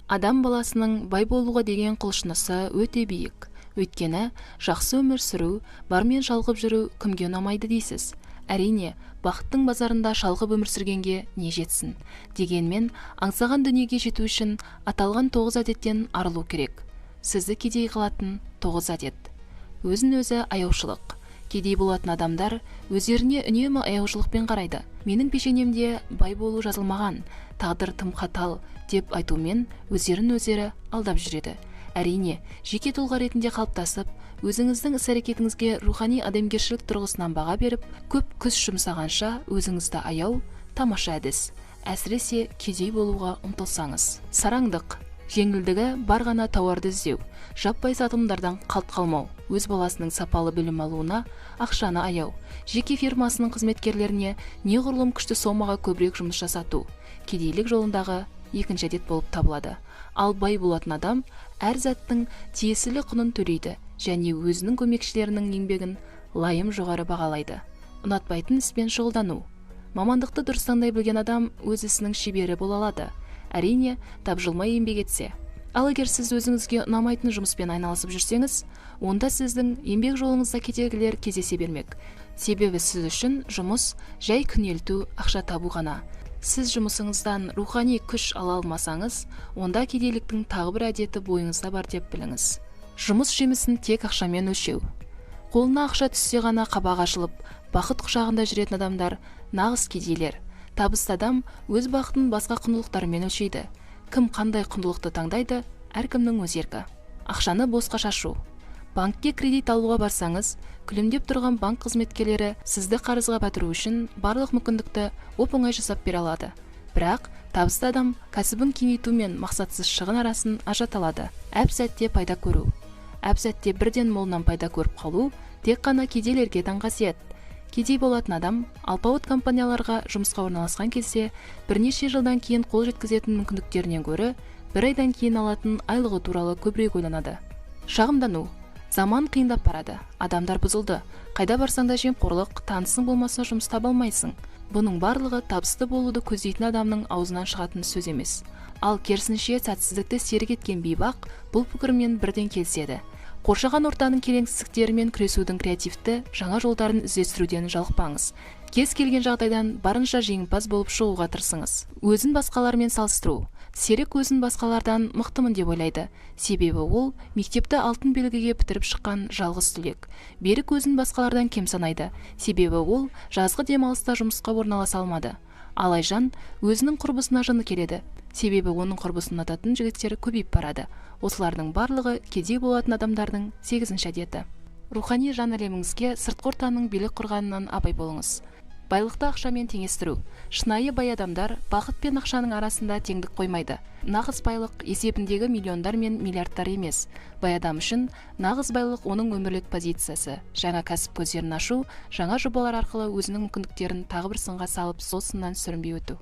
Адам баласының бай болуға деген құлшынысы өте биік. Өйткені жақсы өмір сүру, бармен шалқып жүру кімге ұнамайды дейсіз. Әрине, бақыттың базарында шалқып өмір сүргенге не жетсін. Дегенмен, аңсаған дүниеге жету үшін аталған 9 әдеттен арылу керек. Сізді кедей қылатын 9 әдет. Өзін-өзі аяушылық. Кедей болатын адамдар өздеріне үнемі аяушылықпен қарайды. Менің пешенемде бай болу жазылмаған, тағдыр тым қатал деп айтумен өздерін өздері алдап жүреді. Әрине, жеке тұлға ретінде қалыптасып, өзіңіздің іс-әрекетіңізге рухани адамгершілік тұрғысынан баға беріп, көп күш жұмсағанша өзіңізді аяу тамаша әдіс. Әсіресе кедей болуға ұмтылсаңыз. Сараңдық. Жеңілдігі бар ғана тауарды іздеу, жаппай сатылымдардан қалт қалмау, өз баласының сапалы білім алуына ақшаны аяу, жеке фирмасының қызметкерлеріне неғұрлым күшті сомаға көбірек жұмыс жасату, кедейлік жолындағы екінші әдет болып табылады. Ал бай болатын адам әр заттың тиесілі құнын төлейді және өзінің көмекшілерінің еңбегін лайым жоғары бағалайды. Ұнатпайтын іспен шұғылдану. Мамандықты дұрыс таңдай білген адам өз ісінің шебері бола алады. Әрине, тапжылмай еңбек етсе. Ал егер сіз өзіңізге ұнамайтын жұмыспен айналысып жүрсеңіз, онда сіздің еңбек жолыңызда кедергілер кездесе бермек. Себебі сіз үшін жұмыс жай күнелту, ақша табу ғана. Сіз жұмысыңыздан рухани күш ала алмасаңыз, онда кедейліктің тағы бір әдеті бойыңызда бар деп біліңіз. Жұмыс жемісін тек ақшамен өлшеу. Қолына ақша түссе ғана қабағы ашылып, бақыт құшағында жүретін адамдар нағыз кедейлер. Табысты адам өз бақытын басқа құндылықтармен өлшейді. Кім қандай құндылықты таңдайды, әркімнің өз еркі. Ақшаны босқа шашу. Банкке кредит алуға барсаңыз, күлімдеп тұрған банк қызметкерлері сізді қарызға батыру үшін барлық мүмкіндікті оп-оңай жасап бере алады. Бірақ табысты адам кәсібін кеңейту мен мақсатсыз шығын арасын ажырата алады. Әп-сәтте пайда көру. Әп-сәтте бірден молынан пайда көріп қалу тек қана кедейлерге тән қасиет. Кедей болатын адам алпауыт компанияларға жұмысқа орналасқан кезде бірнеше жылдан кейін қол жеткізетін мүмкіндіктерінен гөрі бір айдан кейін алатын айлығы туралы көбірек ойланады. Шағымдану. Заман қиындап барады, адамдар бұзылды. Қайда барсаң да жемқорлық, танысың болмаса жұмыс таба алмайсың. Бұның барлығы табысты болуды көздейтін адамның аузынан шығатын сөз емес. Ал керісінше сәтсіздікті серік еткен бейбақ бұл пікірмен бірден келіседі. Қоршаған ортаның келеңсіздіктерімен күресудің креативті жаңа жолдарын іздестіруден жалықпаңыз. Кез келген жағдайдан барынша жеңімпаз болып шығуға тырысыңыз. Өзін басқалармен салыстыру. Серік өзін басқалардан мықтымын деп ойлайды. Себебі ол мектепті алтын белгіге бітіріп шыққан жалғыз түлек. Берік өзін басқалардан кем санайды. Себебі ол жазғы демалыста жұмысқа орналаса алмады. Ал Айжан өзінің құрбысына жыны келеді. Себебі оның құрбысын ұнататын жігіттер көбейіп барады. Осылардың барлығы кедей болатын адамдардың 8-ші әдеті. Рухани жан әлеміңізге сыртқы ортаның билік құрғанынан абай болыңыз. Байлықты ақшамен теңестіру. Шынайы бай адамдар бақыт пен ақшаның арасында теңдік қоймайды. Нағыз байлық есебіндегі миллиондар мен миллиардтар емес. Бай адам үшін нағыз байлық оның өмірлік позициясы. Жаңа кәсіп көздерін ашу, жаңа жобалар арқылы өзінің мүмкіндіктерін тағы бір сынға салып, сол сыннан сүрінбей өту.